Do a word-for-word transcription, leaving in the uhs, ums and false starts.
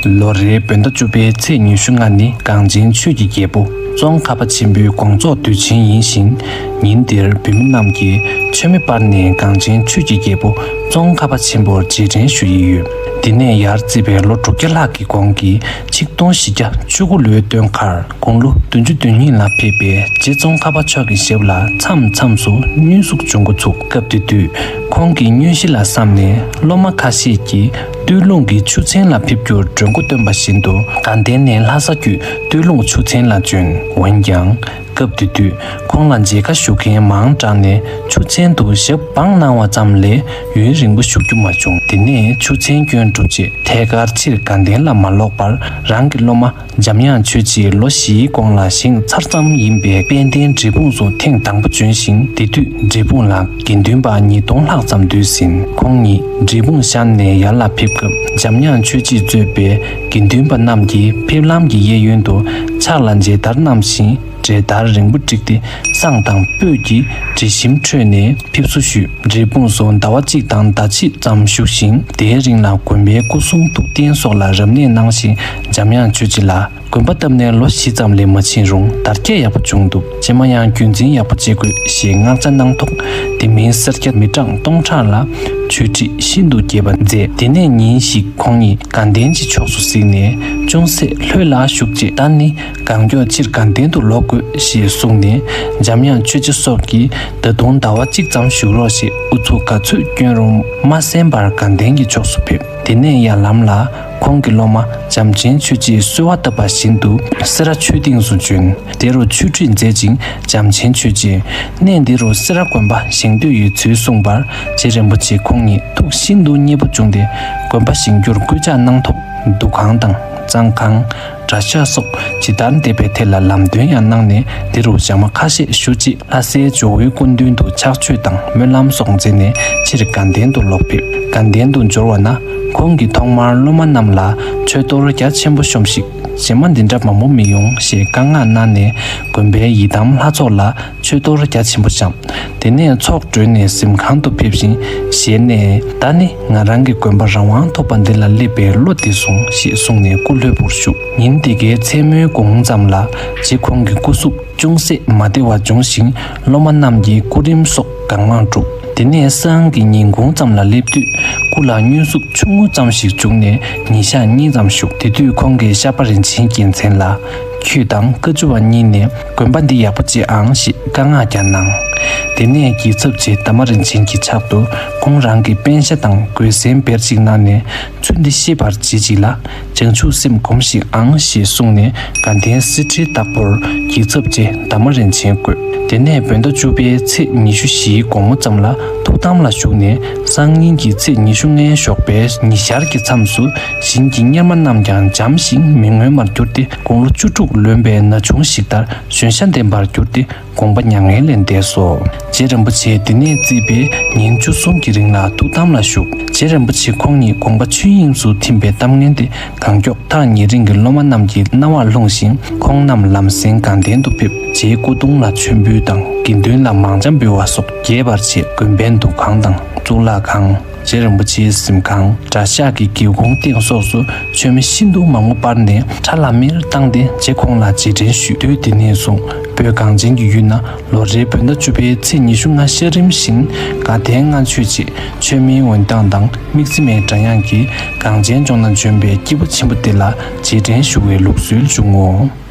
ལོ་རེའི་བོད་ཟླ་བཅུ་པའི་ཚེས་ཉི་ཤུ་ལྔ་ནི་གངས་ཅན་ཆོས་ཀྱི་རྒྱལ་པོ་ཙོང་ཁ་པ་ཆེན་པོའི་དགོངས་རྫོགས་དུས་ཆེན་ཡིན་ཞིང་། ཉིན་དེར་བོད་མི་རྣམས་ཀྱིས་མཆོད་མེ་སྤར་ནས་གངས་ཅན་ཆོས་ཀྱི་རྒྱལ་པོ་ཙོང་ཁ་པ་ཆེན་པོར་རྗེས་དྲན་ཞུ་ཡི་ཡོད། འདི་ནས་ཡར་བརྩིས་པའི་ལོ་དྲུག་བརྒྱ་ལྷག་གི་གོང་གི་ཆིག་སྟོང་བཞི་བརྒྱ་བཅུ་དགུ་ལོའི་སྟོན་ཁར། དགུང་ལོ་བདུན་ཅུ་དོན་གཉིས་ལ་ཕེབས་པའི་རྗེ་ཙོང་ཁ་པ་མཆོག་གི་ཞབས་ལ་མཚམས་མཚམས་སུ་བསྙུན་ཟུག་འབྱུང་འགོ་ཚུགས། སྐབས་དེ་དུས་ཁོང་གི་བསྙུན་གཞི་ལ་བསམ་ནས་སློབ་མ་ཁ་ཤས་ཀྱིས་སྟོད་ལུང་གི་ཆུ་ཚན་ལ་ཕེབས་རྒྱུར་གྲོས་འགོ་བཏོན་པ་བཞིན་དུ། དགའ་ལྡན་ནས་ལྷ་ས་བརྒྱུད་སྟོད་ལུང་ཆུ་ཚན་ལ་བྱོན། འོན་ཀྱང་། སྐབས་དེ་དུས་ཁོང་ལ་མཇལ་ཁ་ཞུ་མཁན་མང་དྲགས་ནས་ཆུ་ཚན་དུ་ཞབས་སྦངས་གནང་བ་ཙམ་ལས་ཡུན་རིང་པོ་བཞུགས་རྒྱུ་མ་བྱུང་། དེ་ནས་ཆུ་ཚན་སྐྱོན་གྲུབ་རྗེས་ཐད་ཀར་ཕྱིར་དགའ་ལྡན་ལ་མ་ལོག་པར། རང་གི་སློབ་མ་འཇམ་དབྱངས་ཆོས་རྗེས་ལོ་བཞིའི་གོང་ལ་བཞེངས་ཚར་ཙམ་ཡིན་པའི་དཔལ་ལྡན་འབྲས་སྤུངས་སུ་ཐེངས་དང་པོ་བྱོན་ཞིང་། དེ་དུས་འབྲས་སྤུངས་ལ་དགེ་འདུན་པ་ཉིས་སྟོང་ལྷག་ཙམ་འདུས་ཟིན། ཁོང་ཉིད་འབྲས་སྤུངས་ཤར་ནས་ཡར་ལ་ཕེབས་སྐབས། འཇམ་དབྱངས་ཆོས་རྗེས་གཙོས་པའི་དགེ་འདུན་པ་རྣམས་ཀྱིས་ཕེབས་ལམ་གྱི་གཡས་གཡོན་དུ་ཕྱག་ལ་མཇལ་དར་བསྣམས་ཤིང་། གྲལ་བསྟར་རིང་པོ་བསྒྲིགས་ཏེ། བསང་དང་སྤོས་ཀྱི་དྲི་ཞིམ་ཁྲོད་ནས་ཕེབས་བསུ་ཞུས། འབྲས་སྤུངས་སུ་ཟླ་བ་གཅིག་དང་ཟླ་ཕྱེད་ཙམ་བཞུགས་ཤིང་། དེའི་རིང་ལ་དགོན་པའི་སྐུ་གསུང་ཐུགས་རྟེན་སོགས་ལ་རབ་གནས་གནང་ཞིང་། འཇམ་དབྱངས་ཆོས་རྗེ་ལ། དགོན་པ་བཏབ་ནས་ལོ་བཞི་ཙམ་ལས་མ་ཕྱིན་རུང་དར་རྒྱས་ཡག་པོ་བྱུང་འདུག་རྗེས་མ་ཡང་རྒྱུན་འཛིན་ཡག་པོ་བྱེད་དགོས་ཞེས་མངགས་བྱ་གནང་ཐོག་དེ་མིན་སེར་སྐྱ་མི་གྲངས་སྟོང་ཕྲག་ལ་ཆོས་ཁྲིད་ཤིན་ཏུ་རྒྱས་པ་མཛད། དེ་ནས་ཉིན་ཞིག་ཁོང་ཉིད་དགའ་ལྡན་གྱི་ཕྱོགས་སུ་གཟིགས་ནས། ཅུང་ཟད་ལྷོད་ལ་བཞུགས་རྗེས། ད་ནི་གང་མགྱོགས་ཕྱིར་དགའ་ལྡན་དུ་ལོག་དགོས་ཞེས་གསུངས་ནས། འཇམ་དབྱངས་ཆོས་རྗེ་སོགས་ཀྱིས་ད་དུང་ཟླ་བ་གཅིག་ཙམ་བཞུགས་རོགས་ཞེས་ཨུ་ཚུགས་ག་ཚོད་བསྐྱོན་རུང་མ་གསན་པར་དགའ་ལྡན་གྱི་ཕྱོགས་སུ་ཕེབས། དེ་ནས་ཡར་ལམ་ལ་ཁོང་གི་སློབ་མ་བྱམས་ཆེན་ཆོས་རྗེས་གསོལ་བ་བཏབ་པ་བཞིན་དུ་སེ་ར་ཆོས་སྡིངས་སུ་བྱོན། དེ་རུ་ཆོས་ཁྲིད་མཛད་ཅིང་། བྱམས་ཆེན་ཆོས་རྗེས་གནས་འདི་རུ་སེ་ར་དགོན་པ་བཞེངས་འདོད་ཡོད་ཚུལ་གསུངས་པར། རྗེ་རིན་པོ་ཆེ་ཁོང་ཉིད་ཐུགས་ཤིན་ཏུ་མཉེས་པོ་བྱུང་སྟེ། དགོན་པ་བཞེངས་རྒྱུར་སྐུལ་ལྕག་གནང་ཐོག་འདུ་ཁང་དང་གཙང་ཁང་། གྲྭ་ཤག་སོགས་ཇི་ལྟར་འདེབས་པའི་ཐད་ལ་ལམ་སྟོན་ཡང་གནང་ནས། འདི་རུ་ཞག་མ་ཁ་ཤས་བཞུགས་རྗེས། ལྷ་སའི་ཇོ་བོའི་སྐུ་མདུན་དུ་ཕྱག་མཆོད་དང་སྨོན་ལམ་སོགས་མཛད་ནས་ཕྱིར་དགའ་ལྡན་དུ་ལོག་ཕེབས། དགའ་ལྡན་དུ་འབྱོར་བ་ན། ཁོང་གིས་ཐོག་མར་སློབ་མ་རྣམས་ལ་མཆོད་གཏོར་རྒྱ་ཆེན་པོ་ཤོམས་ཤིག་རྗེས་མ་འདི་འདྲ་མང་པོ་མི་ཡོང་ཞེས་བཀའ་མངགས་གནང་ནས། དགོན་པའི་ཡི་དམ་ལྷ་ཚོགས་ལ་མཆོད་གཏོར་རྒྱ་ཆེན་པོ་བཤམས། དེ་ནས་ཚོགས་གྲོལ་ནས་གཟིམ་ཁང་དུ་ཕེབས་ཤིང་། ཞལ་ནས། ད་ནི་ང་རང་གི་དགོན་པ་རང་དབང་ཐོབ་པ་འདི་ལ་སླེབས་པའི་བློ་བདེ་སོང་ཞེས་གསུངས་ནས་སྐུ་ལྷོད་པོར་བཞུགས། ཉིན་དེ་གའི་མཚན་མོའི་གུང་ཙམ་ལ་རྗེ་ཁོང་གི་སྐུ་གཟུགས་ཅུང་ཟད་མ་བདེ་བ་བྱུང་ཞིང་། སློབ་མ་རྣམས་ཀྱིས་སྐུ་རིམ་སོགས་གང་མང་བསྒྲུབས། དེ་ནས་སང་གི་ཉིན་གུང་ཙམ་ལ་སླེབས་དུས། སྐུ་ལ་བསྙུན་ཟུག་ཆུང་ངུ་ཙམ་ཞིག་བྱུང་ནས་ཉིན་ཞག་གཉིས་ཙམ་བཞུགས། དེ་དུས་ཁོང་གིས་ཤར་པ་རིན་ཆེན་རྒྱལ་མཚན་ལ། ཁྱོད་དང་བཀའ་བཅུ་པ་གཉིས་ནས་དགོན་པ་འདི་ཡག་པོ་བྱེད་ཨང་ཞེས་བཀའ་མངགས་ཀྱང་གནང་། དེ་ནས་རྒྱལ་ཚབ་རྗེ་དར་མ་རིན་ཆེན་གྱི་ཕྱག་ཏུ་ཁོང་རང་གི་པཎ་ཞྭ་དང་གོས་གཟན་བེར་ཅིག་གནང་ནས། ཚུལ་འདི་ཤེས་པར་བྱེད་ཅིག་ལ། བྱང་ཆུབ་སེམས་སྒོམས་ཤིག་ཨང་ཞེས་གསུངས་ནས། དགའ་ལྡན་གསེར་ཁྲིའི་བདག་པོར་རྒྱལ་ཚབ་རྗེ་དར་མ་རིན་ཆེན་བསྐོས། དེ་ནས་བོད་ཟླ་བཅུ་པའི་ཚེས་ཉི་ཤུ་བཞིའི་དགོང་མོ་ཙམ་ལ་ཐུགས་དམ་ལ་བཞུགས་ནས། སང་ཉིན་གྱི་ཚེས་ཉི་ཤུ་ལྔའི་ཞོགས་པའི་ཉི་ཤར་གྱི་མཚམས་སུ། བཞིན་གྱི་གཉེར་མ་རྣམས་ཀྱང་འཇམ་ཞིང་མི་མངོན་པར་གྱུར་ཏེ། དགུང་ལོ་བཅུ་དྲུག་ལོན་པའི་ན་ཆུང་ཞིག་ལྟར་གཞོན་ཤ་ལྡན་པར་གྱུར་ཏེ། དགོངས་པ་མྱ་ངན་ལས་འདས་སོ། རྗེ་རིན་པོ་ཆེ་དེ་ནས་བརྩིས་པའི་ཉིན་བཅུ་གསུམ་གྱི་རིང་ལ་ཐུགས་དམ་ལ་བཞུགས། རྗེ་རིན་པོ་ཆེ་ཁོང་ཉིད་དགོངས་པ་ཆོས་དབྱིངས་སུ་ཐིམ་པའི་གཏམ་ངན་དེ་གང་མགྱོགས་ཐག་ཉེ་རིང་གི་སློབ་མ་རྣམས་ཀྱི་རྣ་བར་ལྷུང་ཞིང་། ཁོང་རྣམས་ལམ་སེང་དགའ་ལྡན་དུ་ཕེབས། རྗེའི་སྐུ་གདུང་ལ་མཆོད་འབུལ་དང་། དགེ་འདུན་ལ་མང་ཇ་འབུལ་བ་སོགས་རྒྱས་པར་བྱས། དགོན་པའི་འདུ་ཁང་དང་གཙུག་ལག་ཁང་། རྗེ་རིན་པོ་ཆེའི་གཟིམ་ཁང་། གྲྭ་ཤག་གི་སྒེའུ་ཁུང་སྟེང་སོགས་སུ་མཆོད་མེ་ཤིན་ཏུ་མང་པོ་སྤར་ནས་ཁྲ་ལམ་མེར་བཏང་སྟེ་རྗེ་ཁོང་ལ་རྗེས་དྲན་ཞུས། དུས་དེ་ནས་བཟུང་བོད་གངས་ཅན་གྱི་ཡུལ་ན་ལོ་རེའི་བོད་ཟླ་བཅུ་པའི་ཚེས་ཉི་ཤུ་ལྔ་ཤར་རིམ་བཞིན་དགའ་ལྡན་ལྔ་མཆོད་ཅེས་མཆོད་མེའི་འོད་མདངས་དང་དམིགས་བརྩེ་མའི་སྒྲ་དབྱངས་ཀྱིས་གངས་ཅན་ལྗོངས་ན་བྱོན་པའི་སྐྱེས་བུ་ཆེན་པོ་དེ་ལ་རྗེས་དྲན་ཞུ་བའི་ལུགས་སྲོལ་བྱུང་ངོ་།